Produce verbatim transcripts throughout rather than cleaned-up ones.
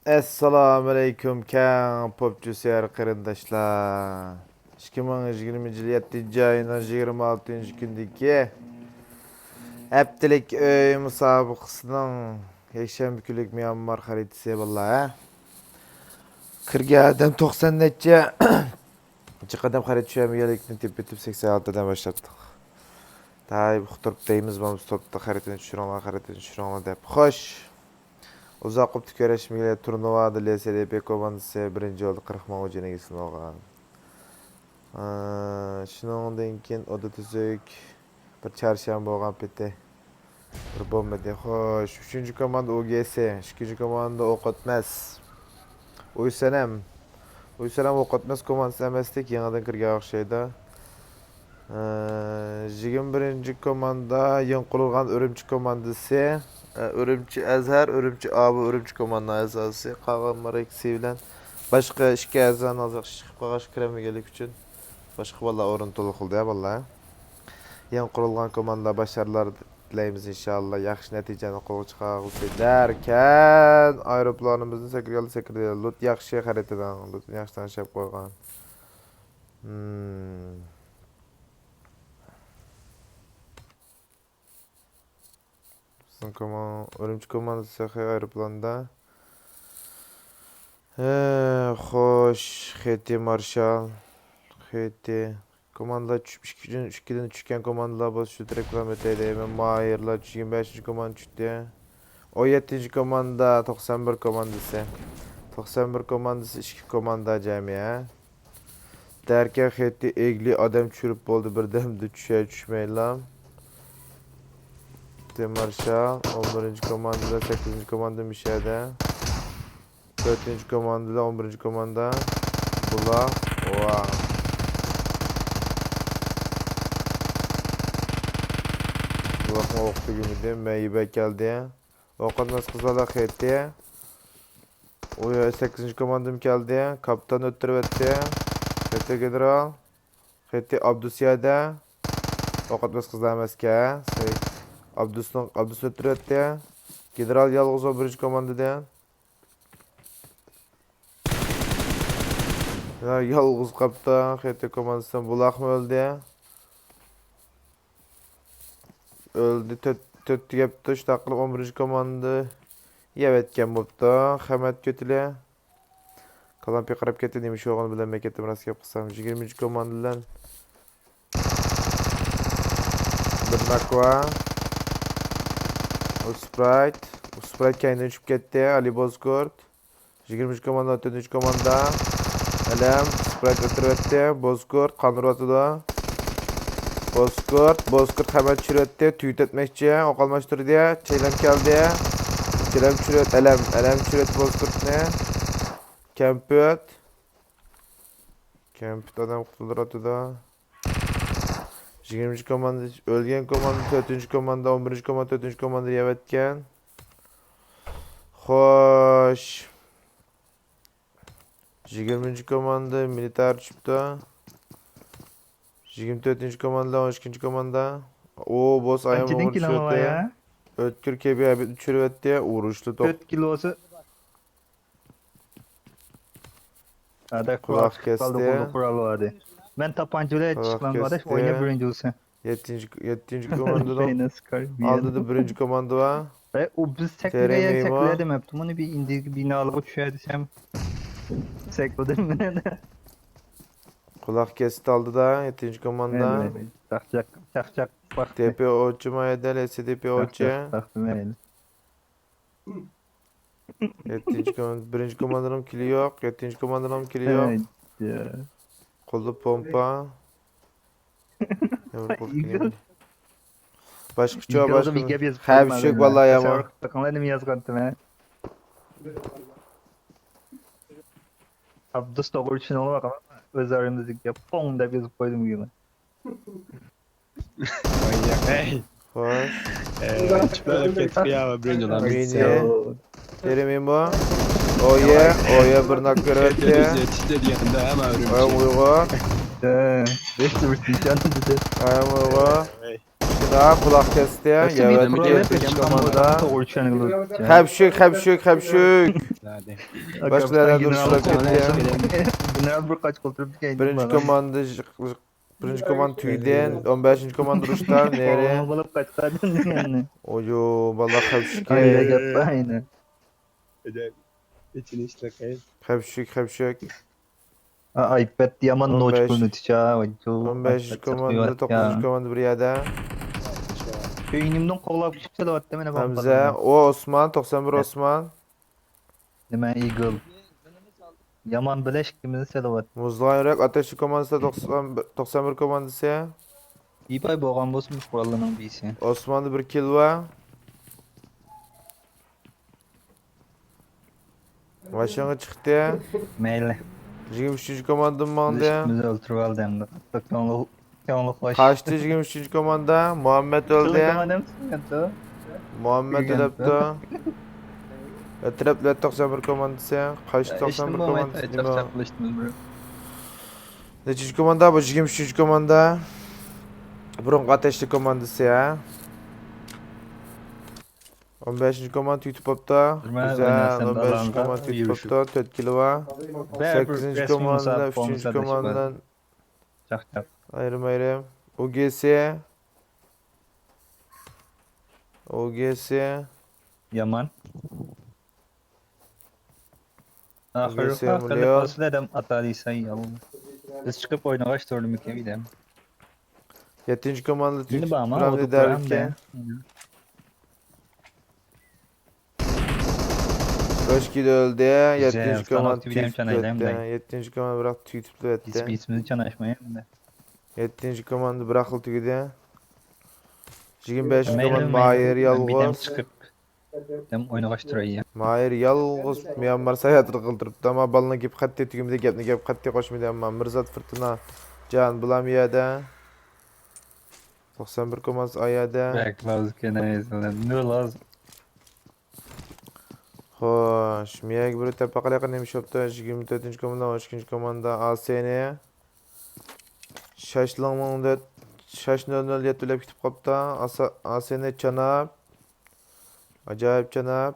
ئەسسالامۇئەلەيكۇم، كەڭ پوپچى سۆيەر قېرىنداشلار. ئىككى مىڭ يىگىرمىنچى يىل يەتتىنچى ئاينىڭ يىگىرمە ئالتىنچى كۈنىدىكى ھەپتىلىك ئۆي مۇسابىقىسىنىڭ يەكشەنبە كۈنلۈك ميانمار خەرىتىسى باللا، ھە؟ كىرگەن ئادەم توقسان نەچچە، جىق ئادەم خەرىتە چۈشۈرمىگەنلىكتىن تېپىپ سەكسەن ئالتىدىن باشلاپتۇق. دائىم ئۇقتۇرۇپ دەيمىز، مانا توپتا خەرىتىنى چۈشۈرۈڭلار، خەرىتىنى چۈشۈرۈڭلار دەپ. خوش. ئۇزاق بوپتۇ كۆرۈشمىگىلى. تۇرنىۋادا لېسېدېپى كوماندىسى بىرىنچى بولدى، قىرىق مىڭ ئۇجىنى ئېگىسىنى ئالغان. ئە، شۇنىڭدىن كېيىن ئودا تۈزۈك، بىر چارشەنبە بولغان پېتى. بىر بولمىدى. خوش، ئۈچىنچى كوماندا ئۇ گې سې، ئىككىنچى كوماندا ئوق ئۆتمەس. ئۇيسەنەم. ئۇيسەنەم ئوق ئۆتمەس كوماندىسى ئەمەستەك، يېڭىدىن كىرگەن ئوخشايدۇ. ئە، يىگىرمە بىرىنچى كوماندا يېڭى قۇرۇلغان ئۈرۈمچى كوماندىسى. ئە، ئۈرۈمچى ئەزھەر، ئۈرۈمچى ئابۇ، ئۈرۈمچى كوماندا ئەزاسى. قالغان ماركىسى بىلەن باشقا ئىككى ئەزانىڭ ئازراق شىشىپ قالغاچ كىرەلمىگەنلىكى ئۈچۈن باشقا بالىلار ئورۇن تولۇقلىدى يا بالىلار. يېڭى قۇرۇلغان كوماندا باشارىلار تىلەيمىز ئىنشاللا. ياخشى نەتىجىنى قولغا چىقارغۇسى دەركەن. ئايروپىلانىمىزنى سەكرىگەنلا سەكرىدى. لۇت ياخشى خەرىتىنىڭ. لۇتنى ياخشى تەڭشەپ قويغان. ھىم. بىزنىڭ كومان-، ئۈرۈمچى كوماندىسى خېي ئايروپىلاندا. ھە، خوش، خېتى مارشال، خېتى. كوماندىلار چۈشۈپ، ئىككىدىن، ئىككىدىن چۈشكەن كوماندىلار بولسا شۇ تىرەك بىلەن ئۆتەي دەيمەن. ماھىرلار يىگىرمە بەشىنچى كوماندا چۈشتى. ئون يەتتىنچى كوماندا، توقسان بىر كوماندىسى. توقسان بىر كوماندىسى، ئىككى كوماندا جەمئىي، ھە. دەركەن خېتى ئېگلى ئادەم چۈشۈرۈپ بولدى، بىردەمدە چۈشەر چۈشمەيلا. تىمارشال، ئون بىرىنچى كوماندا بىلەن سەككىزىنچى كوماندا مىشەدە. تۆتىنچى كوماندا بىلەن ئون بىرىنچى كوماندا. بۇلاق، ۋا. بۇلاقنىڭ ئوقى تۈگىمىدى، مەيبە كەلدى. ئوق ئاتماس قىزلاردا خېتى. ئۇ يەر سەككىزىنچى كوماندىم كەلدى. كاپىتان ئۆتتۈرۈۋەتتى. خېتى گېنېرال. خېتى ئابدۇس يەردە. ئوق ئاتماس قىزلار ئەمەسكەن. سەي-، ئابدۇسنىڭ، ئابدۇس ئۆتتۈرۈۋەتتى. گېنېرال يالغۇز ئون بىرىنچى كوماندىدىن. يا، يالغۇز قاپتۇ. خېتى كوماندىسىدىن بۇلاقمۇ ئۆلدى. ئۆلدى، تۆت، تۆت تۈگەپتۇ، شۇنداق قىلىپ ئون بىرىنچى كوماندا يەۋەتكەن بوپتۇ. خەمەت كۆتىلى. كالام پىقىراپ كەتتى، نېمە ئىش بولغىنى بىلەلمەي كەتتىم، راست گەپ قىلسام. يىگىرمە بىرىنچى كوماندا بىلەن بىر ناكۋا. ئۇ سپرايت. ئۇ سپرايت كەينىدىن چۈشۈپ كەتتى، ئالىي بوزكۇرت. يىگىرمىنچى كوماندا، تۆتىنچى كوماندا. ئەلەم، سپرايت ئۆلتۈرۈۋەتتى. بوزكۇرت قاندۇرۇۋاتىدۇ. بوزكۇرت، بوزكۇرت خەمەت چۈشۈرۈۋەتتى. تۈگۈت ئەتمەكچى. ئوق ئالماشتۇردى. چەيلەم كەلدى. چەيلەم چۈشۈرۈۋەت-، ئەلەم، ئەلەم چۈشۈرۈۋەتتى بوزكۇرتنى. كەمپۈت. كەمپۈت ئادەم قۇتۇلدۇرۇۋاتىدۇ. يىگىرمىنچى كوماندا، ئۆلگەن كوماندا، تۆتىنچى كوماندا، ئون بىرىنچى كوماندا، تۆتىنچى كوماندا يەۋەتكەن. خوش. يىگىرمىنچى كوماندا مىلىتار چۈشۈپتۇ. يىگىرمە تۆتىنچى كوماندا، ئون ئىككىنچى كوماندا. ئۇ بولسا ئايام قانچىدىن كېلىڭلار يا؟ ئۆتكۈر كېبى ھەبىتنى چۈشۈرۈۋەتتى، ئۇرۇشلا توق. تۆت كىلوسى. ھەدە قۇلاق قۇلاق كېسىپ قالدى، كەستى. قولدا قورال بار ئىدى. مەن تاپانچا بىلەن قۇلاق چىققان قارىداش، كەستى. ئوينا بىرىنچى بولسا. يەتتىنچى، يەتتىنچى كوماندىنىڭ ئالدىدا بىرىنچى كوماندا بار. ئەي، ئۇ بىز سەكرىگەن، تېرەيمەيمۇ. سەكرىگەن دېمەپتۇ. مۇنى بىر ئىندىكى بىنالىغا چۈشەر دېسەم، سەكرىدىم مەن. قۇلاق كەستى ئالدىدا، يەتتىنچى كوماندا. مەيلى، مەيلى. چاقچاق، چاقچاق. تېپى ئوچىما ئەدەل، ئېسى تېپى ئوچى. چاقچاق، مەيلى. يەتتىنچى كوماندا، بىرىنچى كوماندىنىڭ كىلى يوق، يەتتىنچى كوماندىنىڭ كىلى يوق. ھەي، يا. قولدا پومپا. باشقىچە، باشقا. ھەبىشىك باللا يامان. قاراڭلار نېمە يازغانتىم، ھە؟ ئابدۇس توغرا چۈشىنىڭلار، ئۆز ئارىمىزدا گەپ، پوڭ دەپ يېزىپ قويدۇم بۈگۈن. ۋاي ياق، ھەي. خوش. ئە، چىپلار ئۆلۈپ كەتتى يا، بىرىنچى ئادام. مېنى. تېرىمىمۇ. ئويە، ئويە، بىر ناك كۆرۈۋەتتى. ئايام ئۇيغۇر. ئايام ئۇيغۇر. يا، قۇلاق كەستى. يا، يەۋەتتى. بىرىنچى كوماندا. خەپشۈك، خەپشۈك، خەپشۈك. باشقىلار دۇرۇشلاپ كەتتى. بىرىنچى كوماندا، بىرىنچى كوماندا تۈگىدى. ئون بەشىنچى كوماندا ئۇرۇشتا نېرى. ئويۇ، بالا خەپشۈك. خەپشۈك، خەپشۈك. ئايپاد يامان نوچ قىلىنىۋاتىدۇ. ئون بەشىنچى كوماندا، توققۇزىنچى كوماندا بىر يەردە. كۆيۈنۈمدىن قوغلاپ چىقىپ سېلىۋاتتى مانا. ھەمزە، ئو ئوسمان، توقسان بىر ئوسمان. نېمە ئىگىل؟ يامان بىلەش كىمنى سېلىۋاتتى؟ مۇزلىغان يۈرەك، ئاتەشلىك كوماندىسى، توقسان بىر، توقسان بىر كوماندىسى. ئىپاي بولغان بولسۇن قوراللىرىنىڭ بىرسى. ئوسماندا بىر كىل بار. ماشىنىغا چىقتى. مەيلى. يىگىرمە ئۈچىنچى كوماندىمۇ ماڭدى. بىز ئۆلتۈرۈۋالدى ئەمدى. كۆڭلى، كۆڭلى خوش. قاچتى يىگىرمە ئۈچىنچى كوماندا. مۇھەممەد ئۆلدى. مۇھەممەد ئۆلۈپتۇ. ئەتراپلار توقسان بىر كوماندىسى. قاچتى توقسان بىر كوماندىسى. نەچچىنچى كوماندا؟ بۇ يىگىرمە ئۈچىنچى كوماندا. بۇرۇنقى ئاتەشلىك كوماندىسى، ھە. ئون بەشىنچى كوماندا تۈگىتىپ بوپتۇ. گۈزەل. ئون بەشىنچى كوماندا تۈگىتىپ بوپتۇ. تۆت كىلو بار. سەككىزىنچى كوماندا، ئۈچىنچى كوماندا. ئايرىم، ئايرىم. ئوگېسى. ئوگېسى. يامان. ئاخىرقى قىلىپ ئادەم ئاتا دېسەي، يالغۇز. بىز چىقىپ ئوينىغاچ تۇردىمىكىن دېدىم. يەتتىنچى كوماندا تۈگىتىپ بارمۇ؟ بەش كىلو ئۆلدى. يەتتىنچى كوماندا تۈگىتىپ ئۆتتى. يەتتىنچى كوماندا بىراق تۈگىتىپ ئۆتتى. يەتتىنچى كوماندا بىراقلا تۈگىدى. يىگىرمە بەشىنچى كوماندا ماھىر يالغۇز. ماھىر يالغۇز ميانمار ساياھىتىنى قىلدۇرۇپتۇ، ئەمما بالىنىڭ گېپى قەتئىي تۈگىمىدى، گەپنى گەپ قەتئىي قوشمىدى، ئەمما مىرزات فۇرتۇنا جان بۇلام يەردە. توقسان بىر كوماندا ئايەردە. بەك لازكەن، ئەي، نۇر لاز. خوش، مىيەگە بىر تەپە قىلىقى نېمە شوپتا، يىگىرمە تۆتىنچى كوماندا، ئون ئىككىنچى كوماندا، ئاسېنى. شاش لىڭ مىڭ دۆت، شاش نۆل نۆل يەتتە بىلەپ كېتىپ قاپتا. ئاسا-، ئاسېنى چاناپ. ئاجايىپ چاناپ.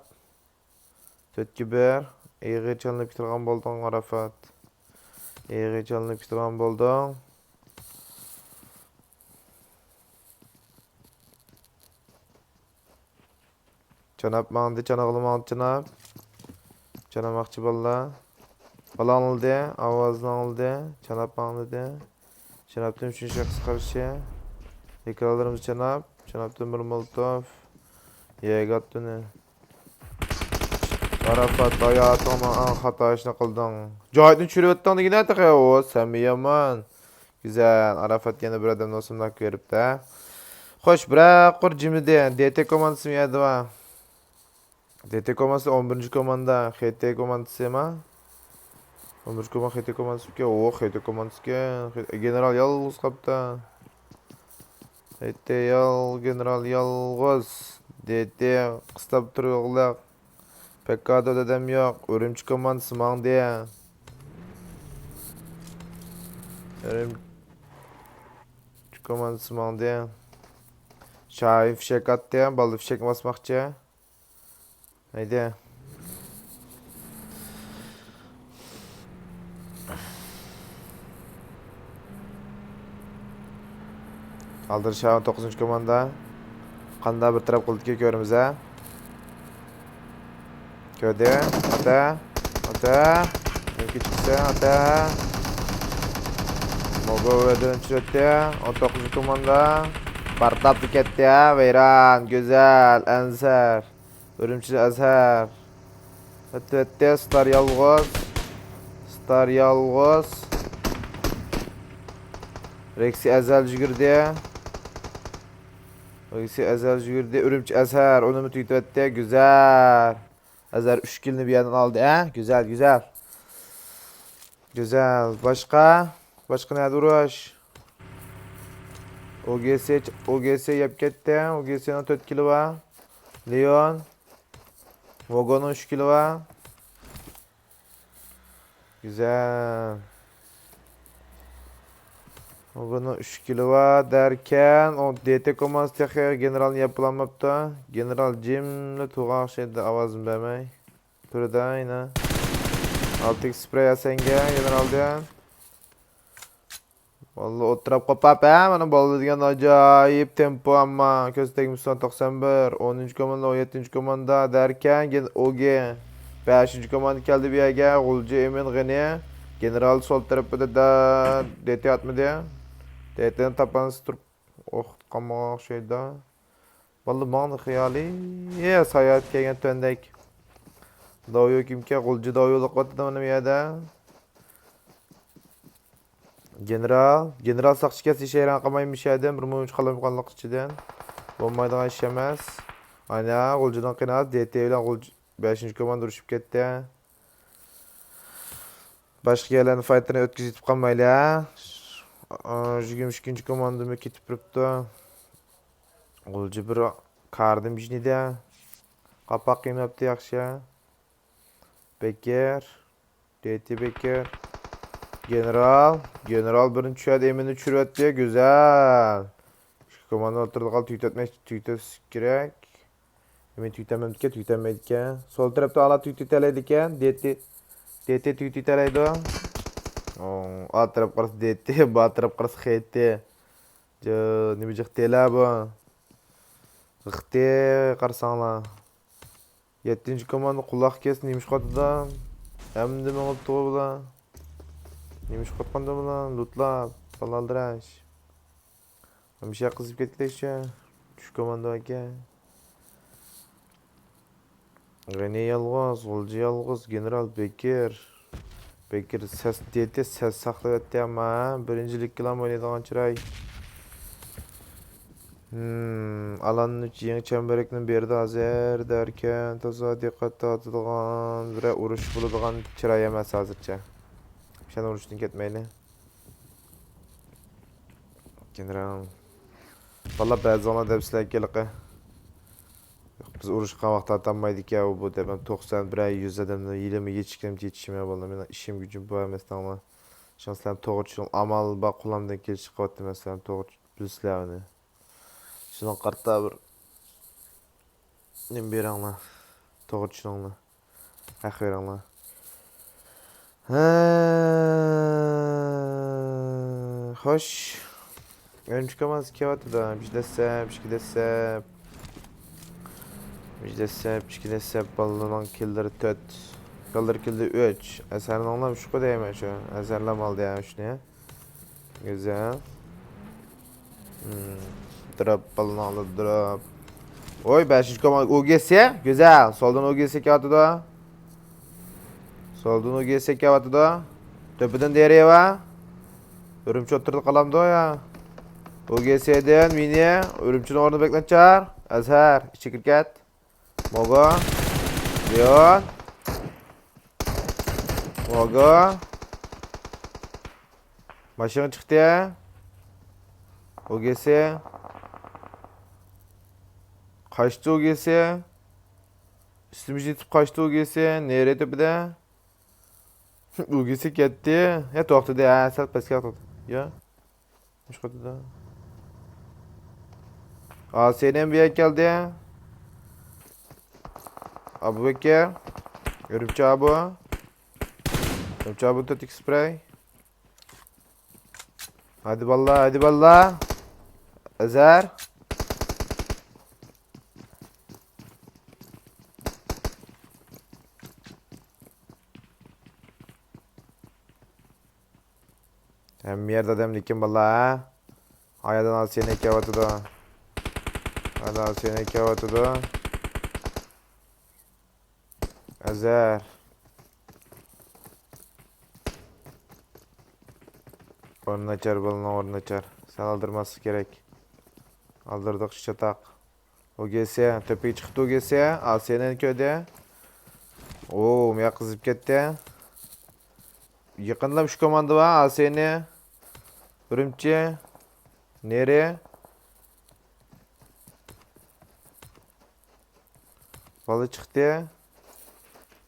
تۆتكە بىر. ئېغىر چالىنىپ كېتىدىغان بولدۇڭ، ئاراپات. ئېغىر چالىنىپ كېتىدىغان بولدۇڭ. چاناپ ماڭدى، چاناغلى ماڭدى، چاناپ. چاناماقچى بالىلار. بالا ئاڭلىدى، ئاۋازنى ئاڭلىدى. چاناپ ماڭدى. چاناپتىن ئۈچىنچى شەخس قارشى. يېكىلالىرىمىز چاناپ. چاناپتىن بىر مولوتوف. يەگاتتىنى. ئاراپات، ھاياتىڭنىڭ ئەڭ خاتا ئىشىنى قىلدىڭ. جايدىن چۈشۈرۈۋەتتىڭ دېگىنە تېخى. ئۇ، سەنمۇ يامان. گۈزەل، ئاراپات يەنە بىر ئادەمنى ئوسۇمداق كۆرۈپتۇ. خوش، بىرەر قۇر جىمىدى. دې تې كوماندىسىمۇ يەردە بار. دې تې كوماندىسى ئون بىرىنچى كوماندا. خې تې كوماندىسىما؟ ئون بىرىنچى كوماندا خې تې كوماندىسىكەن. ئو، خې تې كوماندىسىكەن. خې-، گېنېرال يالغۇز قاپتۇ. خې تې يال-، گېنېرال يالغۇز. دې تې قىستاپ تۇرۇغلۇق. پەككادە ئادەم يوق. ئۈرۈمچى كوماندىسى ماڭدى. ئۈرۈمچى كوماندىسى ماڭدى. شاھى فىشەك ئاتتى. بالىلار فىشەكنى باسماقچى. ھەيدە. ئالدىرشاھ ئون توققۇزىنچى كوماندا. قانداق بىر تەرەپ قىلدىكى كۆرىمىز ھە. كۆردى. ئاتا. ئاتا. نېمە چىقسا ئاتا. موگو ۋەدىنى چۈشۈرتتى. ئون توققۇزىنچى كوماندا. پارتلاپلا كەتتى ھە. ۋەيران. گۈزەل. ئەنسەر. ئۈرۈمچىدىن ئەزھەر. ئۆتۈۋەتتى، ستار يالغۇز. ستار يالغۇز. رېكسى ئەزەل يۈگۈردى. رېكسى ئەزەل يۈگۈردى. ئۈرۈمچى ئەزھەر، ئۇنىمۇ تۈگىتىۋەتتى. گۈزەل. ئەزھەر ئۈچ كىلنى بۇ يەردىن ئالدى، ھە؟ گۈزەل، گۈزەل. گۈزەل. باشقا؟ باشقا نەدە ئۇرۇش؟ ئو گې سې، ئو گې سې يەپ كەتتى. ئو گې سېنىڭ تۆت كىلى بار. لېئون. ۋوگوننىڭ ئۈچ كىلى بار. گۈزەل. بۇنىڭ ئۈچ كىلى بار دەركەن، ئۇ دې تې كوماندىسى تېخى گېنېرالنى يەپ بولالماپتۇ. گېنېرال جىملا تۇرغان ئوخشايدۇ، ئاۋازىنى بەرمەي. تۇرىدۇ يەنە. ئالتە ئىكس سپرېي ئەسەنگە گېنېرالدىن. ۋاللا ئوتتۇراپ قوپاپ، ھە، مانا بولدى دېگەن ئاجايىپ تېمپو، ئەمما كۆز تەگمىسۇن. توقسان بىر، ئونىنچى كوماندا، ئون يەتتىنچى كوماندا دەركەن، گېن-، ئوگى. بەشىنچى كوماندا كەلدى بۇ يەرگە، غۇلجا ئىمىن غېنى. گېنېرال سول تەرىپىدە دە-، دې تې ئاتمىدى. دې تېنى تاپانسا تۇرۇپ ئوقۇتقانغا ئوخشايدۇ. باللا ماڭدى خىيالى. يە، ساياھەت كەلگەن تۆندەك. داۋيو كىمكەن، غۇلجا داۋيولۇق ئاتىدۇ مانا بۇ يەردە. گېنېرال، گېنېرال ساقچى كەلسە ھېچ ھەيران قالمايمىز شەدىن، بىر مۇنچە قالمىغانلىق ئىچىدىن. بولمايدىغان ئىش ئەمەس. ئانا، غۇلجىدىن قېنات، دې تې بىلەن غۇلجا بەشىنچى كوماندا ئۇرۇشۇپ كەتتى. باشقا يەرلەرنى فايتېرنى ئۆتكۈزۈپ قالمايلى، ھە؟ ئا، يىگىرمە ئىككىنچى كوماندىمۇ كېتىپ تۇرۇپتۇ. غۇلجا بىر كاردىن بىجنىدە. قاپاق قىيماپتۇ ياخشى. بېككېر. دې تې بېككېر. گېنېرال. گېنېرال بىرىنچى چۈشەردى، ئېمىننى چۈشۈرۈۋەتتى. گۈزەل. ئىككى كوماندا ئوتتۇرىدا قالدى. تۈگىتەتمەي، تۈگىتىش كېرەك. ئېمىن تۈگىتەلمەمدىكەن، تۈگىتەلمەيدىكەن. سول تەرەپتە ئالا تۈگىتەلەيدىكەن. دې تې، دې تې تۈگىتەلەيدۇ. ئو، ئا تەرەپ قارىسا دې تې، با تەرەپ قارىسا خې تې. جا، نېمە جىق تېلە بۇ؟ غىختى قارىساڭلار. يەتتىنچى كوماندا قۇلاق كەس، نېمە ئىش قىلىۋاتىدۇ؟ ئەمدى مېڭىپتۇغۇ بۇلار. نېمە ئىش قىلىۋاتقاندۇ بۇلار؟ لوتلاپ، بالالدىراش. ھەمىشە قىزىپ كەتكۈدەكچە. چۈش كوماندا ئاكا. غېنى يالغۇز، غۇلجا يالغۇز، گېنېرال بېكىر. بېكىر سەس دېتى، سەس ساقلىۋەتتى ئەمما، ھە؟ بىرىنچىلىككىلا ئوينايدىغان چىراي. ھىم، ئالان ئۈچ يېڭى چەمبىرەكنى بېرىدۇ ھازىر دەركەن، تازا دىققەت تارتىدىغان، بىرەر ئۇرۇش بولىدىغان چىراي ئەمەس ھازىرچە. شۇڭا ئۇرۇشتىن كەتمەيلى. گېنېرال. باللا بەزىڭلار دەپسىلەركى ھېلىقى. بىز ئۇرۇشقان ۋاقىت ئاتالمايدىكەن ئۇ بۇ دەپ، مەن توقسان بىرەر يۈز ئادەمنى يېلىمۇ يېتىشكىنىمچە يېتىشىمەن باللا. مېنىڭ ئىشىم گۈجۈم بار ئەمەس دەڭلار. شۇڭا سىلەرنى توغرا چۈشىنىڭ، ئامال بار قولۇمدىن كېلىشىچە قىلىۋاتىمەن، سىلەرمۇ توغرا چۈ-، بىلىسىلەر ئۇنى. شۇنىڭغا قارىتا بىر نېمە بېرىڭلار، توغرا چۈشىنىڭلار. ھەق بېرىڭلار. ھە، خوش. ئۈرۈمچى كوماندىسى كېلىۋاتىدۇ. بىر دەسسەپ، ئىككى دەسسەپ. بىر دەسسەپ، ئىككى دەسسەپ، بالىنىڭ كىللىرى تۆت. كاللىر كىللى ئۈچ. ئەسەرنىڭلا شۇقى دەيمەن شۇ. ئەسەرلەم ئالدى يا ئۈچنى. گۈزەل. ھىم، دراپ، بالىنى ئالىدۇ، دراپ. ۋوي، بەشىنچى كوماندا ئۇ گې سى. گۈزەل. سولدىن ئۇ گې سى كېلىۋاتىدۇ. سولدىن ئۇ گې سى كېلىۋاتىدۇ. تۆپىدىن دېرىيەۋە. ئۈرۈمچى ئوتتۇرىدا قالامدۇ يا؟ ئۇ گې سىدىن مېنى. ئۈرۈمچىنىڭ ئورنى بەك ناچار. ئەزھەر، ئىچىگە كىرىپ كەت. موگو. لېئون. موگو. ماشىنا چىقتى. ئۇ گې سى. قاچتى ئۇ گې سى. ئۈستىمىزگە يېتىپ قاچتى ئۇ گې سى. نېرى تۆپىدە. ئۇ گې سى كەتتى. يا توختىدى. ھە، سەل پەسكە توختىدى. يا. ئىشقىلىپ، ئاسىينىڭ بۇ يەرگە كەلدى. ئابۇبەكىر. ئۈرۈمچى ئابۇ. ئۈرۈمچى ئابۇ تۆت ئىكس سپرەي. ھەدە باللا، ھەدە باللا. ئەزەر. ھەممە يەردە ئادەم لېكىن باللا، ھە؟ ئايادان ئاسىينى كەۋاتىدۇ. ئايادان ئاسىينى كەۋاتىدۇ. ئەزەر. ئورنى ناچار، بالىنىڭ ئورنى ناچار. سەن ئالدىرماسلىق كېرەك. ئالدىردۇق، چاتاق. ئۇ گې سى، تۆپىگە چىقىپتۇ ئۇ گې سى. ئاسىينى كۆردى. ئو، مىيا قىزىپ كەتتى. يېقىندا ئۈچ كوماندا بار. ئاسىينى. ئۈرۈمچى. نېرى. بالا چىقتى.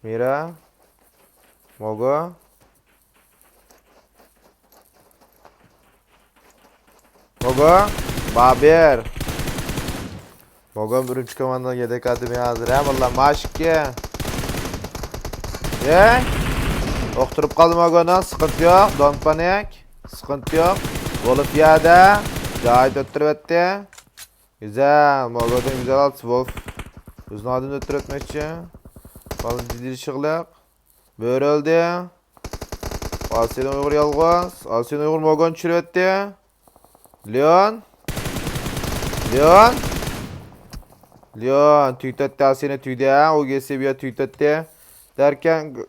مىرا. موگو. موگۇن، بابىر. موگۇن بىرىنچى كوماندىنىڭ يېدەك ئادىمى ھازىر، ھە، باللا، ماشىككى. يەي! ئۇقتۇرۇپ قالدى موگۇننى، سىقىنتى يوق، دونت پانىك. سىقىنتى يوق. ۋولف يەردە. جايىدا ئۆتتۈرۈۋەتتى. گۈزەل، موگۇندىن گۈزەل ئاتىسى ۋولف. ئۆزىنىڭ ئادىمىنى ئۆتتۈرۈۋەتمەكچى. باللا جىددىي شىغلىق. بۆرە ئۆلدى. ئاسىيان ئۇيغۇر يالغۇز. ئاسىيان ئۇيغۇر موگۇن چۈشۈرۈۋەتتى. لېئون. لېئون. لېئون تۈگىتەتتى ئاسىينى تۈگىدى. ئوگېسى بۇ يەر تۈگىتەتتى. دەركەن.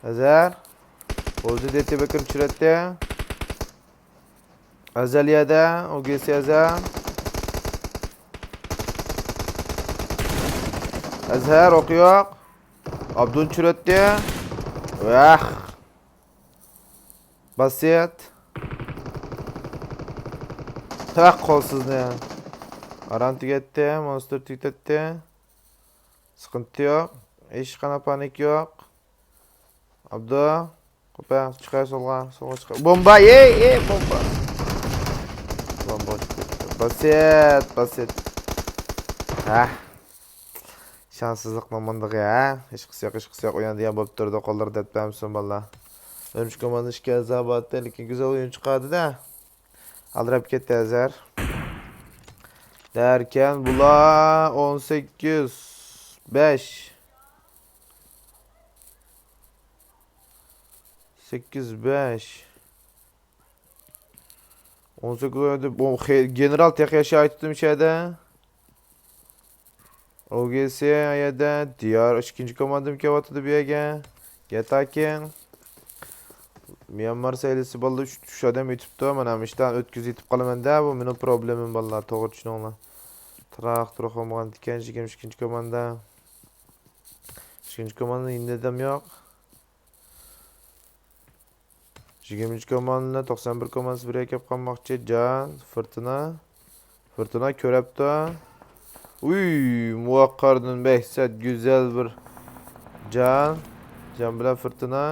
ئەزەر. ئوزى دېتى بەكرى چۈشۈرەتتى. ئەزەل يەردە، ئوگېسى ئەزەل. ئەزھەر، ئوقى يوق. ئابدۇن چۈشۈرەتتى. ۋاھ. باسىت. ھەق قول سىزنى. ئاران تۈگەتتى، مونستر تۈگىتەتتى. سىقىنتى يوق. ھېچقانداق پانىك يوق. ئابدۇ. خوپ، چىقار سولغا، سولغا چىقار. بومبا، ئېي، ئېي، بومبا. بومبا چىقتى. باسىت، باسىت. ھە. شانسسىزلىقنىڭ مۇندىقى، ھە. ھېچقىسى يوق، ھېچقىسى يوق. ئوينايدىغان بولۇپ تۇرىدۇ، قوللىرى دەرد بەرمىسۇن، باللا. ئۈرۈمچى كوماندا ئىككى ئەزا بارتى، لېكىن گۈزەل ئويۇن چىقاردى-دە. ئالدىراپ كەتتى ئەزەر. دەركەن بۇلار ئون سەككىز بەش. سەككىز بەش. ئون سەككىز ئوينىدى. بۇ خې-، گېنېرال تېخى ياشاۋاتىدۇ مۇشۇ يەردە. ئوگېسى يەردە. دىيار ئىككىنچى كوماندىمۇ كېلىۋاتىدۇ بۇ يەرگە. گېتاكىن. ميانمار سەيلىسى باللا ئۈچ، ئۈچ ئادەم ئۆتۈپتۇ. مانا مۇشتان ئۆتكۈزۈپ يېتىپ قالىمەن-دە. بۇ مېنىڭ پروبلېمىم باللا. توغرا چۈشىنىڭلار. تىراق تۇرۇق بولمىغان ئىكەن. يىگىرمە ئىككىنچى كوماندا. ئىككىنچى كوماندا يېنىدا ئادەم يوق. يىگىرمىنچى كوماندا، توقسان بىر كوماندىسى بىر يەرگە كەپ قالماقچى. جان، فورتۇنا. فورتۇنا كۆرەپتۇ. ئۇي، مۇۋەققەردىن بەھسەت گۈزەل بىر جان. جان بىلەن فورتۇنا.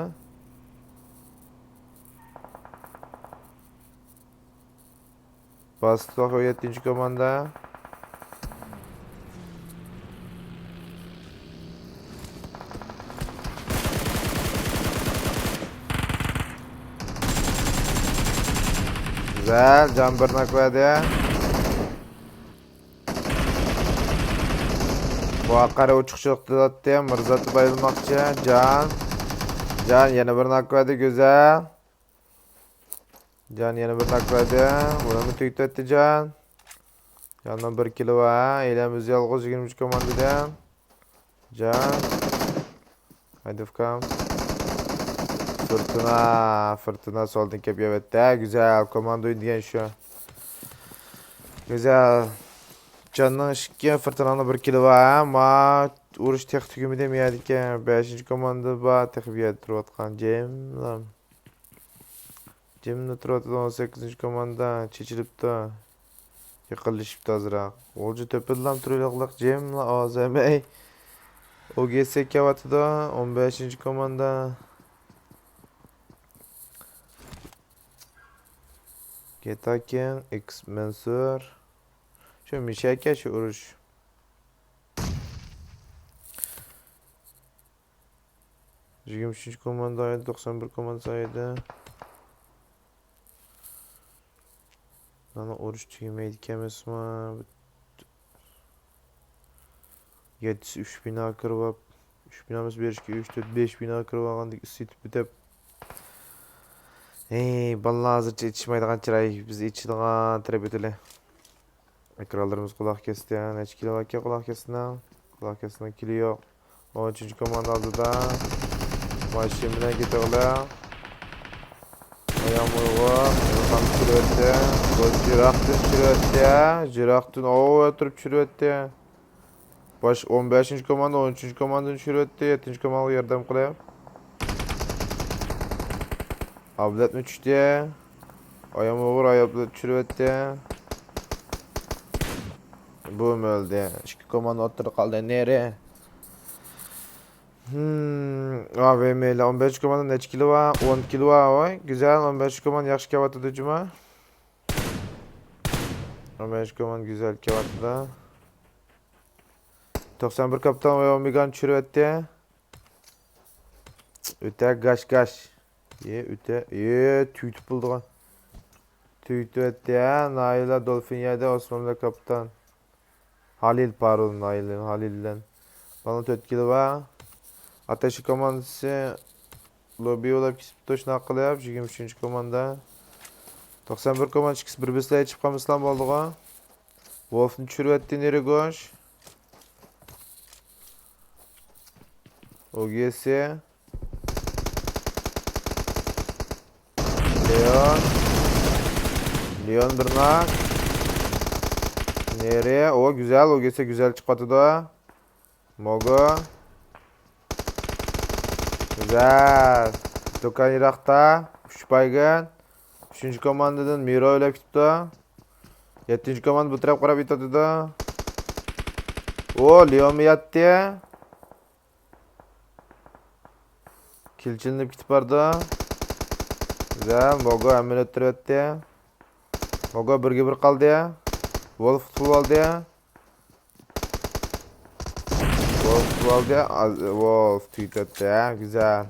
باستۇق، يەتتىنچى كوماندا. گۈزەل، جان بىر ناك بەردى. بۇ ئاقارى ئوچۇقچىلىق تۇتاتتى، مىرزاتنى بايلىماقچى. جان. جان يەنە بىر ناك بەردى، گۈزەل. جان يەنە بىر ناك بەردى. بۇنىمۇ تۈگىتىۋەتتى جان. جاننىڭ بىر كىلى بار. ئېلەم ئۆزى يالغۇز يىگىرمە ئۈچ كوماندىدىن. جان. ھەيدىپ كام. فورتۇنا. فورتۇنا سولدىن كەپ يەۋەتتى. ھە، گۈزەل. كوماندا ئوينىدىغان شۇ. گۈزەل. جاننىڭ ئىككى، فورتۇنانىڭ بىر كىلى بار. ھە، ما ئۇرۇش تېخى تۈگىمىدى. مۇيەردىكى بەشىنچى كوماندا بار. تېخى بۇ يەردە تۇرۇۋاتقان. جېملام. جىملا تۇرۇۋاتىدۇ، ئون سەككىزىنچى كوماندا چېچىلىپتۇ. يېقىنلىشىپتۇ ئازراق. غۇلجا تۆپىدىلا تۇرۇۋېلىقلىق، جىملا ئاۋاز بەرمەي. ئوگېسى كەۋاتىدۇ، ئون بەشىنچى كوماندا. گېتاكىن، ئېكس مەنسۇر. شۇ مىشەكە شۇ ئۇرۇش. يىگىرمە ئۈچىنچى كوماندا ئايدى، توقسان بىر كوماندا ئايدى. مانا ئۇرۇش تۈگىمەيدىكەن ئەمەسمۇ؟ يەتتىسى ئۈچ بىنا كىرىۋاپ، ئۈچ بىنا ئەمەس، بېرىشكە ئۈچ، تۆت، بەش بىنا كىرىۋالغاندەك ئىسسىتىپ كېتىپ. ھەي، بالىلار ھازىرچە ئېچىشمايدىغان چىراي، بىز ئېچىشىدىغان تەرەپ ئۆتىلى. ئېكرانلىرىمىز قۇلاق كەستى. نەچچە كىلو باركەن قۇلاق كەستىنىڭ؟ قۇلاق كەستىنىڭ كىلى يوق. ئون ئۈچىنچى كوماندا ئالدىدا. ماشىنا بىلەن كېتىۋالە. ئايام ئۇيغۇر. يوقام چۈشۈرۈۋەتتى. بۇ جىراقتىن چۈشۈرۈۋەتتى. جىراقتىن ئوۋ ئۆتۈرۈپ چۈشۈرۈۋەتتى. باش، ئون بەشىنچى كوماندا ئون ئۈچىنچى كوماندىنى چۈشۈرۈۋەتتى. يەتتىنچى كوماندىغا ياردەم قىلىپ. ئابلەتمۇ چۈشتى. ئايام ئۇيغۇر ئاياپلىق چۈشۈرۈۋەتتى. بۇمۇ ئۆلدى. ئىككى كوماندا ئوتتۇرىدا قالدى. نېرى. ھىم، ئا ۋ م ئون بەش كوماندا نەچچە كىلو بار؟ ئون كىلو بار، ۋاي. گۈزەل، ئون بەش كوماندا ياخشى كېلىۋاتىدۇ جۇما. ئون بەش كوماندا گۈزەل كېلىۋاتىدۇ. توقسان بىر كاپىتان ۋە ئومېگانى چۈشۈرۈۋەتتى. ئۆتە گاش گاش. يە، ئۆتە. يە، تۈگىتىپ بولىدىغان. تۈگىتىۋەتتى، ھە، نايلار دولفىن يەردە، ئوسمان بىلەن كاپىتان. ھالىل، پارول، نايلىن، ھالىل بىلەن. بالىنىڭ تۆت كىلو بار. ئاتەشلىك كوماندىسى لوببى بولاپ كېتىپتۇ، شۇنداق قىلىپ، يىگىرمە ئۈچىنچى كوماندا. توقسان بىر كوماندا ئىككىسى بىر بىرسىلەر يېتىشىپ قالمىسىلا بولدىغۇ. ۋولفنى چۈشۈرۈۋەتتى نېرى گوش. ئو گ س. لېئون. لېئون بىر ناك. نېرى. ئو، گۈزەل. ئو گ س گۈزەل چىقىۋاتىدۇ. موگو. گۈزەل. دۇكان يىراقتا. ئۈچ بايگىن. ئۈچىنچى كوماندىدىن مىرو ئۆلۈپ كېتىپتۇ. يەتتىنچى كوماندا بۇ تەرەپ قاراپ يېتىۋاتىدۇ. ئو، لېئونمۇ ياتتى. كىل چېلىنىپ كېتىپ بارىدۇ. گۈزەل، موگو ھەممىنى ئۆلتۈرۈۋەتتى. موگو بىرگە بىر قالدى. ۋولف تۇتۇپ ئالدى. ۋولف تۇتۇپ ئالدى. ئاز-، ۋولف تۈگىتىۋەتتى. ھە، گۈزەل.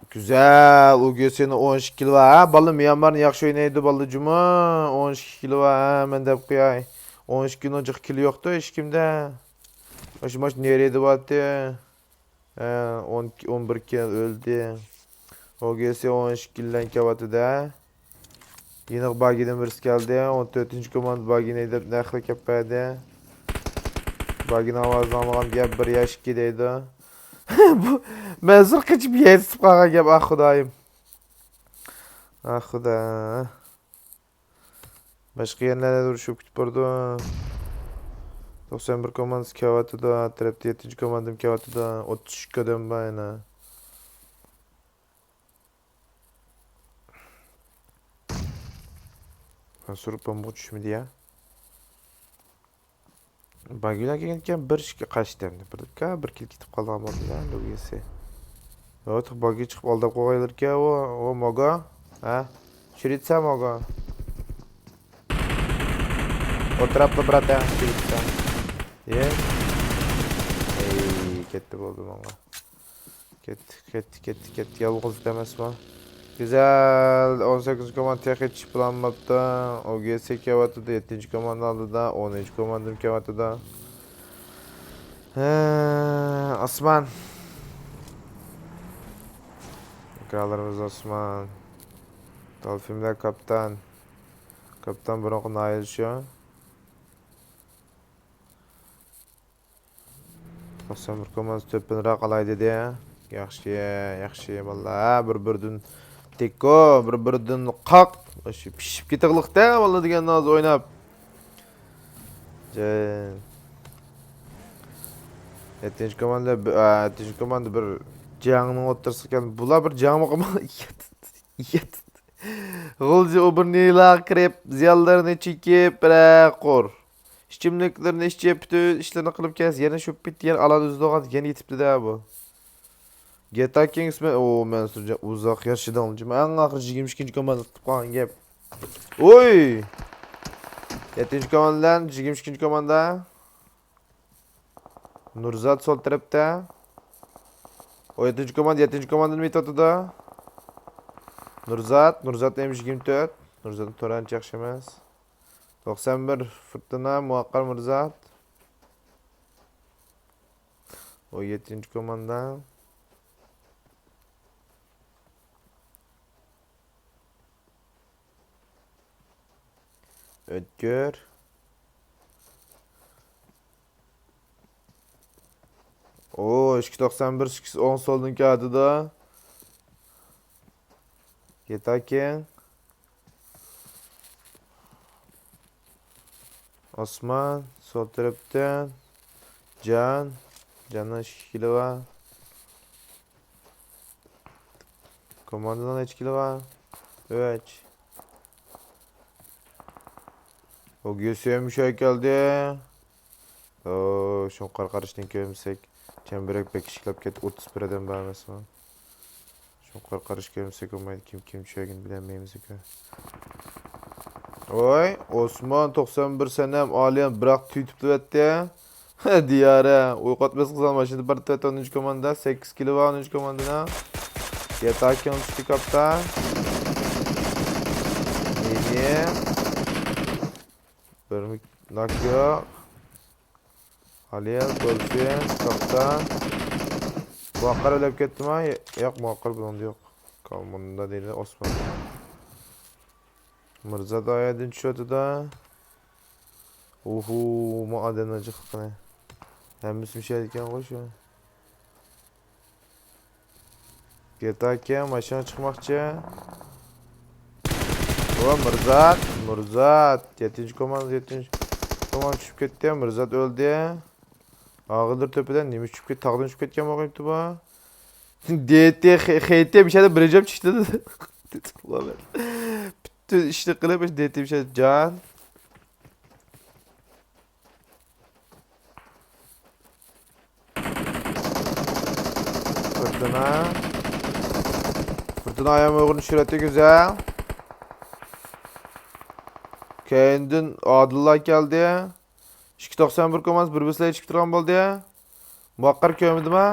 گۈزەل، ئۇ گۆسىنى ئون ئىككى كىلو بار. ھە، بالىلار ميانمارنى ياخشى ئوينايدۇ، بالىلار جۇمۇ. ئون ئىككى كىلو بار، ھە، مەن دەپ قوياي. ئون ئىككى كىلونىڭ جىق كىلى يوقتۇ ھېچكىمدە. ماشۇ، ماشۇ نېرىدە بارتى؟ ھە، ئون، ئون بىر كىلو ئۆلدى. ئۇ گۆسى ئون ئىككى كىلو بىلەن كېلىۋاتىدۇ، ھە. يېنىغا باگىدىن بىرسى كەلدى. ئون تۆتىنچى كوماندا باگىنى ھەيدەپ نەقلە كەپ بەردى. باگىنىڭ ئاۋازىنى ئاڭلىغان گەپ بىر ياش ئىككى دەيدۇ. بۇ مەنسۇر قېچىپ يەر تۇتۇپ قالغان گەپ، ئاھ خۇدايىم. ئاھ خۇدا. باشقا يەرلەردە ئۇرۇشۇپ كېتىپ بارىدۇ. توقسان بىر كوماندىسى كېلىۋاتىدۇ. ئارقا تەرەپتە يەتتىنچى كوماندام كېلىۋاتىدۇ. ئوتتۇز ئۈچ ئادەم بار يەنە. مەنسۇر بومبىغا چۈشمىدى يا. باگىلار كەلگەنكەن بىر ئىككى قاچتى ئەمدى. بىر، بىر كىل كېتىپ قالغان بولدى يا، لوگىسى. يوق، باگى چىقىپ ئالداپ قويغانلىكەن ئۇ، ئۇ موگا. ھە؟ چۈشۈرۈۋېتسە موگا. ئولتۇراپلا بىراتەن چۈشۈرۈۋېتسە. يە. ئەي، كەتتى بولدى ماڭا. كەتتى، كەتتى، كەتتى، كەتتى. يالغۇز ئەمەسمۇ؟ گۈزەل، ئون سەككىزىنچى كوماندا تېخى چىقىپ بولالماپتۇ. ئو گې سې كېلىۋاتىدۇ، يەتتىنچى كوماندا ئالدىدا، ئونىنچى كوماندام كېلىۋاتىدۇ. ھە، ئاسمان. ئاكالىرىمىز ئاسمان. دولفىنلار كاپىتان. كاپىتان بۇرۇنقى نايىل شۇ. توقسان بىر كوماندىسى تۆپىنىراق ئالاي دېدى. ياخشى، ياخشى، باللا. ھە، بىر-بىرىدىن تېكو، بىر-بىرىدىن قاق. ئاشۇ پىشىپ كېتىغلىقتا، باللا دېگەن نازى ئويناپ. جان. يەتتىنچى كوماندا، بى-، ئا، يەتتىنچى كوماندا بىر جەڭنىڭ ئوتتۇرىسىغا كەلدى. بۇلار بىر جەڭمۇ قىلماي. غۇلجا ئۇ بىر نىلا كىرىپ، زىيانلىرىنى چېكىپ، بىرەر قۇر ئىچىملىكلىرىنى ئىچىپ، پۈتۈن ئىشلىرىنى قىلىپ كەلسە، يەنە شۇ پېتى يەنە ئالان ئۈزىدىغان، يەنە يېتىپتۇ-دە بۇ. گېتا كىنگسمەن، ئو، مەنسۇرجان، ئۇزاق ياشىدىڭ، جۇمۇ. ئەڭ ئاخىرى يىگىرمە ئىككىنچى كوماندا تۇتۇپ قالغان گەپ. ئوي! يەتتىنچى كوماندا بىلەن يىگىرمە ئىككىنچى كوماندا. نۇرزات سول تەرەپتە. ئو، يەتتىنچى كوماندا، يەتتىنچى كوماندىنى يېتىۋاتىدۇ. نۇرزات، نۇرزات ئېم يىگىرمە تۆت. نۇرزاتنىڭ تورى ئانچە ياخشى ئەمەس. توقسان بىر فۇرتۇنا، مۇۋەققەر مۇرزات. ئو، يەتتىنچى كوماندا. ئۆتكۈر. ئو، ئىككى توقسان بىر، ئىككى ئوڭ سولدىن كەلدىدۇ. يېتاكىن. ئاسمان، سول تەرەپتىن. جان. جاننىڭ ئىككى كىلى بار. كوماندىنىڭ نەچچە كىلى بار؟ ئۈچ. ئوگيۇسيۇم شۇ كەلدى. ئو، شۇڭقار قاراشتىن كۆرمىسەك. چەمبىرەك بەك ئىشىكلەپ كەتتى، ئوتتۇز بىر ئادەم بار ئەمەسمۇ؟ شۇڭقار قارىشى كۆرمىسەك بولمايدۇ، كىم كىم چۈشەرگىنى بىلەلمەيمىز ئۇكا. ۋاي، ئوسمان توقسان بىر سەنەم ئالىيان بىراق تۈيتۈپ تۇرۇۋەتتى. دىيارە، ئويقاتماس قىزان ماشىنىدا بارتىۋەتتى ئونىنچى كوماندا، سەككىز كىلو بار ئونىنچى كوماندىنىڭ. ياتاكىڭ چۈشتى كاپتان. مېنى. بىر ناك يوق. ئالىيان، دولفىن، كاپتان. مۇۋەققەر ئۆلۈپ كەتتىما؟ ياق، مۇۋەققەر بۇنىڭدا يوق. مۇندا دەيدۇ، ئوسمان. مىرزا دائىيەدىن چۈشۈۋاتىدۇ. ئوھۇ، ما ئادەمنىڭ جىقلىقىنى. ھەممىسى مۇشۇ يەردىكەنغۇ شۇ. گېتا ئاكا، ماشىنا چىقماقچى. ۋا، مىرزات، مىرزات. يەتتىنچى كوماندا، يەتتىنچى كوماندا چۈشۈپ كەتتى. مىرزات ئۆلدى. ئاغىلدىر تۆپىدە نېمە چۈشۈپ كەت-، تاغدىن چۈشۈپ كەتكەن بولغىيتتى بۇ؟ دېتى خېتى مىشەدە بىرىنچى بولۇپ چىقتى. پۈتۈن ئىشنى قىلىپ، دېتى مىشەدە جان. فۇرتۇنا. فۇرتۇنا ئايام ئۇيغۇرنى چۈشۈرەتتى، گۈزەل. كەينىدىن ئادىللا كەلدى. ئىككى توقسان بىر كوماندا بىر بىسلا يېتىشىپ تۇرغان بولدى. مۇۋەققەر كۆرمىدىما؟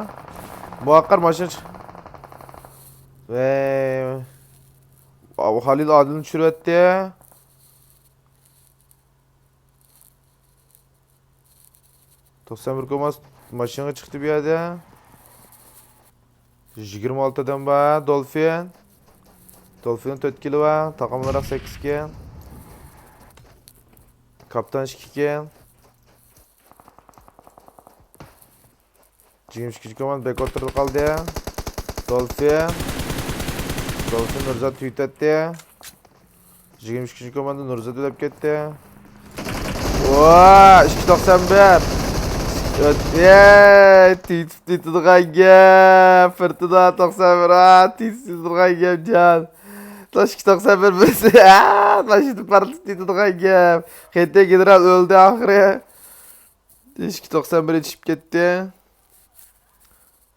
مۇۋەققەر ماشىنا چىق-، ۋەي. خالىل ئادىلنى چۈشۈرۈۋەتتى. توقسان بىر كوماس ماشىنىغا چىقتى بۇ يەردە. يىگىرمە ئالتە ئادەم بار. دولفىن. دولفىن تۆت كىلو بار. تاقىملىراق سەككىز ئىكەن. كاپتان ئىككى ئىكەن. يىگىرمە ئىككىنچى كوماندا بەك ئوتتۇرىدا قالدى. دولفىن. دولفىن نۇرزات تۈگىتەتتى. يىگىرمە ئىككىنچى كوماندا نۇرزات ئۆلۈپ كەتتى. ۋا، ئىككى توقسان بىر. ئۆت-، ئەي، تېتىپ تېتىدىغان گەپ. فىرتىنا توقسان بىر، ئا، تېتىپ تېتىدىغان گەپ، جان. تاش ئىككى توقسان بىر بىرسى، ئا، تاش ئېتىپ پارتلاپ تېتىدىغان گەپ. خېتى گېنېرال ئۆلدى ئاخىرى. ئىككى توقسان بىر يېتىشىپ كەتتى.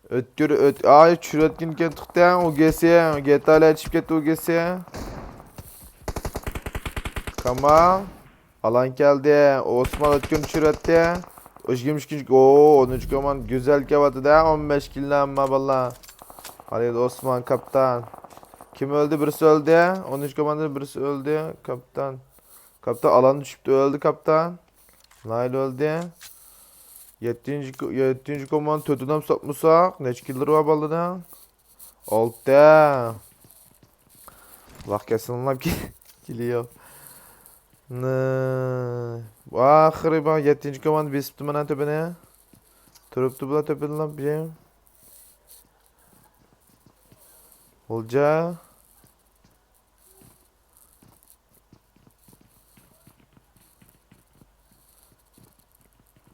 ئۆتكۈر، ئۆت-، ئاي، چۈشۈرۈۋەتكىنىكەن تۇختەڭ، ئۇگېسى، گېتالە يېتىشىپ كەتتى ئۇگېسى. كامال، ئالان كەلدى، ئوسمان ئۆتكۈرنى چۈشۈرۈۋەتتى. يىگىرمە ئىككىنچى، ئو، ئونىنچى كوماندا گۈزەل كېلىۋاتىدۇ، ئون بەش كىللە ئەمما باللا. ھالىل ئوسمان، كاپتان. كىم ئۆلدى؟ بىرسى ئۆلدى. ئونىنچى كوماندىدا بىرسى ئۆلدى، كاپتان. كاپتان ئالان چۈشۈپتۇ، ئۆلدى كاپتان. نايل ئۆلدى. يەتتىنچى كو-، يەتتىنچى كوماندا تۆت ئادەم سوقمىساق، نەچچە كىللىرى بار بالىنىڭ؟ ئالتە. ۋاق كەسىڭلاپ كېلىيو. نە-، ئاخىرى بار يەتتىنچى كوماندا بېسىپتۇ مانا تۆپىنى. تۇرۇپتۇ بۇلار تۆپىدىلا بىر. غۇلجا.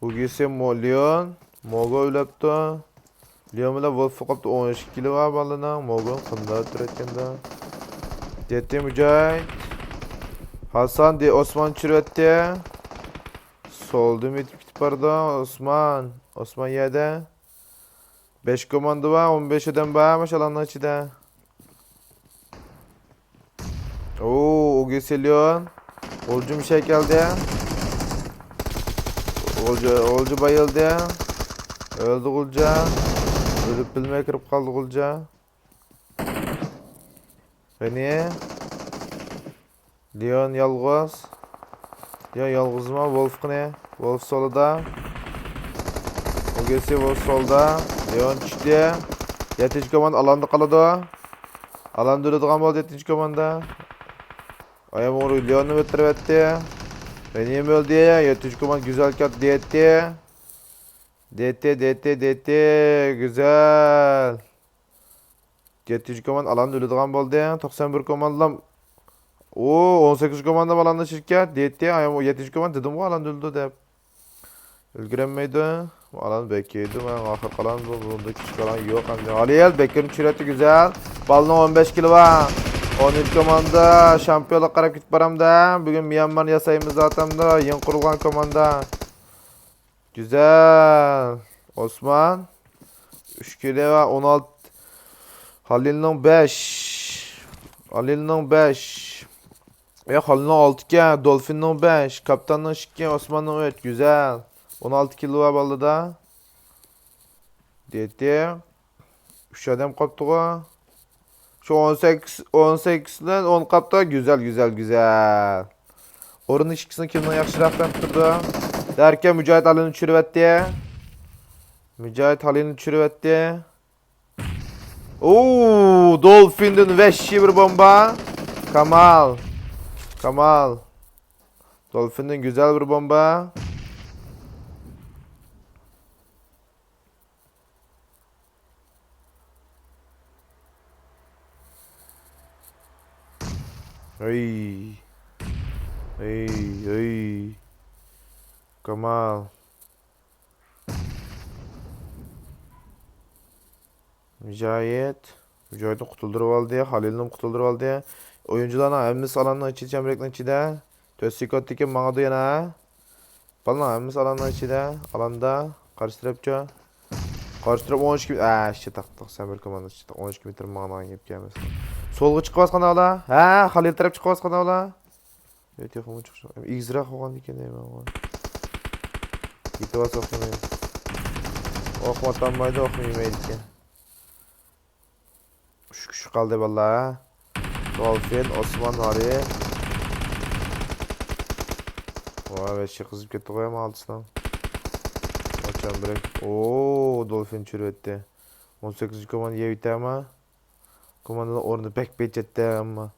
ئۇگېسى مو-، لېئون، موگو ئۆلەپتۇ. لېئون بىلەن ۋولف قاپتۇ، ئون ئىككى كىلو بار بالىنىڭ. موگو قانداق ئۆلتۈرۈۋەتكەندە. دېتى مۇجاھىد. ھاسان دې ئوسمان چۈشۈرۈۋەتتى. سولدىمۇ ئېتىپ كېتىپ بارىدۇ. ئوسمان. ئوسمان يەردە. بەش كوماندا بار، ئون بەش ئادەم بار، ماشاللانىڭ ئىچىدە. ئوو، ئۇگېسى لېئون. غۇلجا مىشەي كەلدى. غۇلجا، غۇلجا بايىلدى. ئۆلدى غۇلجا. ئۆلۈپ بىلمەي كىرىپ قالدى غۇلجا. غېنى. لېئون يالغۇز. لېئون يالغۇزما؟ ۋولف قېنى؟ ۋولف سولىدا. ئۇگېسى ۋولف سولدا. لېئون چۈشتى. يەتتىنچى كوماندا ئالاندا قالىدۇ. ئالاندا ئۆلىدىغان بولدى يەتتىنچى كوماندا. ئايام ئوغرى لېئوننى ئۆلتۈرۈۋەتتى. غېنىم ئۆلدى. يەتتىنچى كوماندا گۈزەل كەتتى. دېتى. دېتى، دېتى، دېتى. گۈزەل. يەتتىنچى كوماندا ئالاندا ئۆلىدىغان بولدى. توقسان بىر كوماندىلام. ئو، ئون سەككىز كوماندا ئالاندا شىركەت. دېتى، ئايام يەتتىنچى كوماندا دېدىمغۇ ئالاندا ئۆلىدۇ دەپ. ئۈلگۈرەلمەيدۇ. ئالان بەك يەيدۇ. مانا ئاخىرقى ئالان بۇ، بۇندا كىچىك ئالان يوق ئەمدى. ھالىيەل بەكرىم چۈشۈرەتتى گۈزەل. بالىنىڭ ئون بەش كىلو بار. ئونىنچى كوماندا شامپىيونلۇققا قاراپ كېتىپ بارامدا. بۈگۈن ميانمارنى ياسايمىز زاتەمدا. يېڭى قۇرۇلغان كوماندا. گۈزەل. ئوسمان. ئۈچ كىلو ۋە ئون ئالتە. خالىلنىڭ بەش. خالىلنىڭ بەش. يا، خالىلنىڭ ئالتە ئىكەن، دولفىننىڭ بەش، كاپىتاننىڭ ئىككى، ئوسماننىڭ ئۈچ. گۈزەل. ئون ئالتە كىلو بار بالىدا. دېتى. ئۈچ ئادەم قاپتىغۇ. شۇ ئون سەككىز، ئون سەككىز بىلەن ئون قاپتا. گۈزەل، گۈزەل، گۈزەل. ئورۇن ئىككىسىنى كىمنىڭ ياخشىراق تېپىپ تۇرىدۇ؟ دەركەن مۇجاھىد ھالىنى چۈشۈرۈۋەتتى. مۇجاھىد ھالىنى چۈشۈرۈۋەتتى. ئوو، دولفىندىن ۋەھشىي بىر بومبا. كامال. كامال. دولفىندىن گۈزەل بىر بومبا. ئۆي. ئۆي، ئۆي. كامال. مۇجاھىد. مۇجاھىدنى قۇتۇلدۇرۇۋالدى، خالىلنىمۇ قۇتۇلدۇرۇۋالدى. ئويۇنچىلارنىڭ ھەممىسى ئالاننىڭ ئىچىدە، چەمبىرەكنىڭ ئىچىدە. تۆت سېكۇنتتىن كېيىن ماڭىدۇ يەنە. بالىنىڭ ھەممىسى ئالاننىڭ ئىچىدە، ئالاندا. قارشى تەرەپچۇ؟ قارشى تەرەپ ئون ئىككى، ئە، ئىشچى تاقتۇق، سەن بىر كوماندا ئىشچى تاق-، ئون ئىككى مېتىر ماڭىدىغان گەپ كەلمەس. سولغا چىقىۋاتقان ئاۋلا. ھە، خالىل تەرەپ چىقىۋاتقان ئاۋلا. يا، تېخىمۇ چىقىشى ئېگىزرەك بولغاندىكىن دەيمەن. يېتىۋالسا ئوقۇمايدۇ. ئوقۇم ئاتالمايدۇ، ئوقۇم يېمەيدىكەن. ئۈچ كىشى قالدى باللا. دولفىن، ئوسمان، ھارى. ۋاي، ۋەھشىي قىزىپ كەتتى غۇ ئەمما ئالتىسىنىڭ. ئاچام بىرەك. ئوو، دولفىن چۈشۈرۈۋەتتى. ئون سەككىزىنچى كوماندا يەۋېتەما. كوماندىنىڭ ئورنى بەك بەجەتتە ئەمما.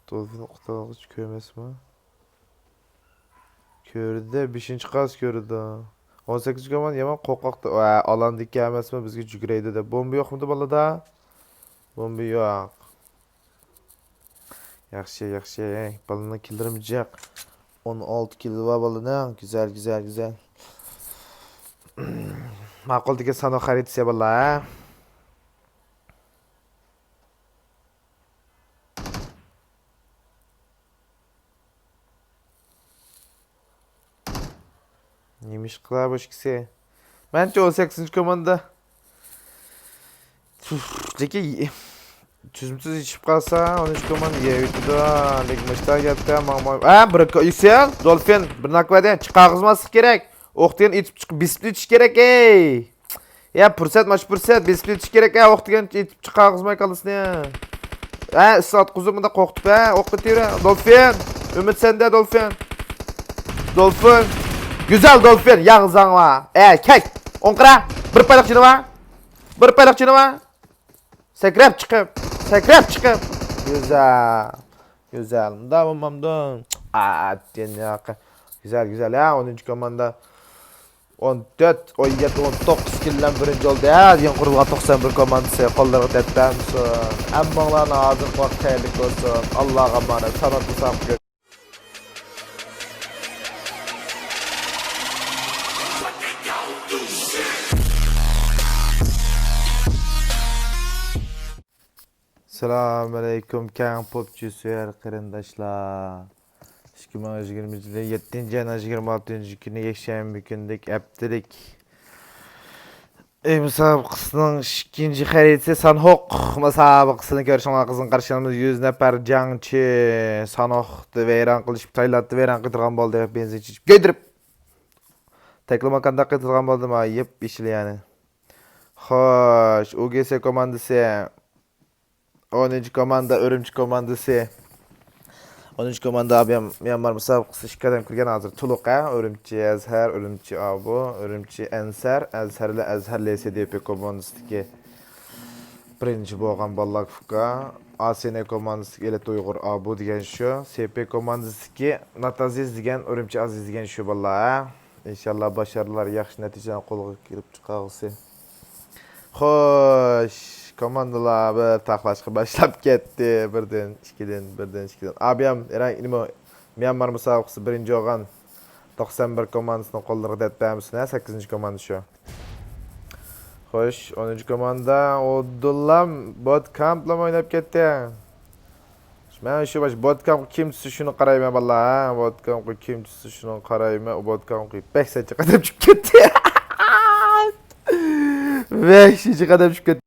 دولفىن قۇتۇلغۇچى كۆرمەسمۇ؟ كۆردى، بەشىنچى قاس كۆردى. ئون سەككىزىنچى كوماندا يامان قورقاقتى. ۋە، ئالاندىكى ئەمەسمۇ بىزگە جۈگرەيدۇ دەپ. بومبا يوقمىدى بالىدا؟ بومبا يوق. ياخشى، ياخشى. بالىنىڭ كىللىرىمۇ جىق. ئون ئالتە كىللى بار بالىنىڭ. گۈزەل، گۈزەل، گۈزەل. ماقۇل دېگەن ساناق خەرىتىسى بالىلار، ھە؟ نېمىشقىلا بۇ ئىككىسى؟ مەنچە ئون سەككىزىنچى كوماندا. تۇف، لېكىن تۈزمە-تۈز يېتىشىپ قالسا، ئون ئۈچ كوماندا يەۋېتىدۇ. لېكىن مۇشتا گەپتە ماڭماي. ئە، بىر كو-، يۈسۈل، دولفىن، بىر ناك بەردى. چىقارغۇزماسلىق كېرەك. ئوق دېگەن ئېتىپ چىقىپ، بېسىپ ئېتىش كېرەك، ئەي. يا، پۇرسەت، ماش پۇرسەت، بېسىپ ئېتىش كېرەك، ھە، ئوق دېگەن ئېتىپ چىقارغۇزماي كاللىسىنى. ھە، ئىسسىق ئاتقۇزۇپ مۇنداق قورقۇتۇپ، ھە، ئوق ئېتىۋېرە. دولفىن! ئۈمىد سەندە، دولفىن! دولفىن! گۈزەل دولفىن، ياغزاڭ ۋا! ئە، كەك! ئوڭقىرا! بىر پايلىق جېنى ۋا! بىر پايلىق جېنى ۋا! سەكرەپ چىقىپ، سەكرەپ چىقىپ! گۈزەل! گۈزەل، مۇنداق بولمامدۇ؟ ئا، ئەتتىن ياقى. گۈزەل، گۈزەل، ھە، ئونىنچى كوماندا. ئون تۆت، ئون يەتتە، ئون توققۇز كىللەن بىرىنچى بولدى، ھە، يېڭى قۇرۇلغان توقسان بىر كوماندىسى. قوللىرىغا دەرد بەرمىسۇن. ھەممىڭلارنىڭ ھازىرقى ۋاقىت خەيرلىك بولسۇن. ئاللاغا ئامانەت. ساناتمىسام. سالامۇئەلەيكۇم، كەڭ پوپچى سۆيەر قېرىنداشلار. ئىككى مىڭ يىگىرمە يەتتىنچى ئاينىڭ يىگىرمە ئالتىنچى كۈنى، يەكشەنبە كۈنلۈك ھەپتىلىك ئۆي مۇسابىقىسىنىڭ ئىككىنچى خەرىتىسى سانھوق مۇسابىقىسىنى كۆرۈشۈڭلار قىزغىن قارشى ئالىمىز. يۈز نەپەر جەڭچى سانھوقنى ۋەيران قىلىشىپ، تايلاندنى ۋەيران قىلىدىغان بولدى. بېنزىن چېچىپ كۆيدۈرۈپ، تەكلىماكاندا قىلىدىغان بولدى. ما يېپ يېشىل يەنى. خوش، ئۇ گې سې كوماندىسى. ئونىنچى كوماندا، ئۈرۈمچى كوماندىسى. ئونىنچى كوماندا، ئابىيام ميانمار مۇسابىقىسى ئىككى ئادەم كىرگەن ھازىر. تولۇق، ھە؟ ئۈرۈمچى ئەزھەر، ئۈرۈمچى ئابۇ، ئۈرۈمچى ئەنسەر، ئەزھەر بىلەن ئەزھەر لې سې دې پې كوماندىسىدىكى بىرىنچى بولغان باللاك فۇكا. ئا سې نې كوماندىسىدىكى ئېلىت ئۇيغۇر ئابۇ دېگەن شۇ. سې پې كوماندىسىدىكى ناتازىز دېگەن، ئۈرۈمچى ئازىز دېگەن شۇ باللا، ھە؟ ئىنشاللا باشارىلار ياخشى نەتىجىلەرنى قولغا كېلىپ چىقارغۇسى. خوش، كوماندىلار بىر تاقلاشقا باشلاپ كەتتى. بىردىن، ئىككىدىن، بىردىن، ئىككىدىن. ئابىيام، ئېرەن، ئىنىمۇ، ميانمار مۇسابىقىسى بىرىنچى بولغان توقسان بىر كوماندىسىنىڭ قوللىرىغا دەرد بەرمىسۇن، ھە، سەككىزىنچى كوماندا شۇ. خوش، ئونىنچى كوماندا ئابدۇللام بوت كامپلام ئويناپ كەتتى. مەن شۇ باش بوتكامغا كىم چۈشسە شۇنى قارايمەن باللا، ھە؟ بوتكامغا كىم چۈشسە شۇنى قارايمەن. ئۇ بوتكامغا بەك سەت چىقىدەپ چۈشۈپ كەتتى. بەك چىقىدەپ چۈشۈپ كەتتى.